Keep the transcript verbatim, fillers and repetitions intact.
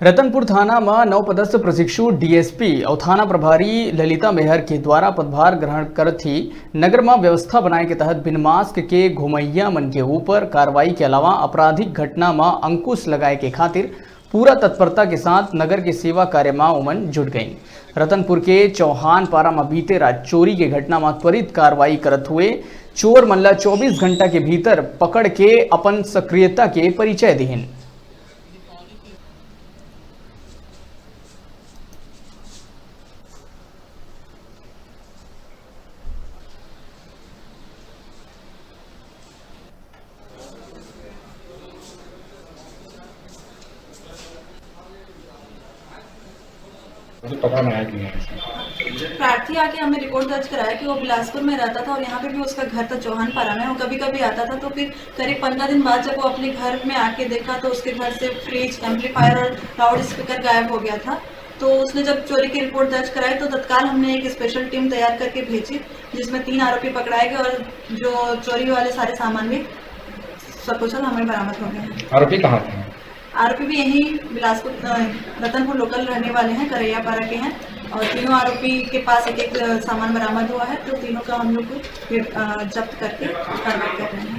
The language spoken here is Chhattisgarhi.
रतनपुर थाना म नवपदस्थ प्रशिक्षु डीएसपी अउ थाना प्रभारी ललिता मेहर के द्वारा पदभार ग्रहण करत ही नगर म व्यवस्था बनाए के तहत बिन मास्क के घुमैया मन के ऊपर कार्रवाई के अलावा आपराधिक घटना म अंकुश लगाए के खातिर पूरा तत्परता के साथ नगर के सेवा कार्य म ओमन जुट गइन। रतनपुर के चौहान पारा म बीते रात चोरी के घटना म त्वरित कार्रवाई करत हुए चोर मन ल चौबीस घंटा के भीतर पकड़ के अपन सक्रियता के परिचय दिहिन। मुझे पता नहीं आया कि नहीं आया। प्रार्थी आके हमें रिपोर्ट दर्ज कराया कि वो बिलासपुर में रहता था और यहाँ पे भी उसका घर था चौहान पारा में। वो कभी कभी आता था, तो फिर करीब पंद्रह दिन बाद जब वो अपने घर में आके देखा तो उसके घर से फ्रिज, एम्पलीफायर और लाउड स्पीकर गायब हो गया था। तो उसने जब चोरी की रिपोर्ट दर्ज कराई तो तत्काल हमने एक स्पेशल टीम तैयार करके भेजी, जिसमें तीन आरोपी पकड़ाए गए और जो चोरी वाले सारे सामान भी सकुशल हमें बरामद हो गए हैं। आरोपी कहाँ के हैं? आरोपी भी यहीं बिलासपुर, अ, रतनपुर लोकल रहने वाले हैं, करैयापारा के हैं। और तीनों आरोपी के पास एक एक, अ, सामान बरामद हुआ है, तो तीनों का हम लोग को, अ, जब्त करके कार्रवाई कर रहे हैं।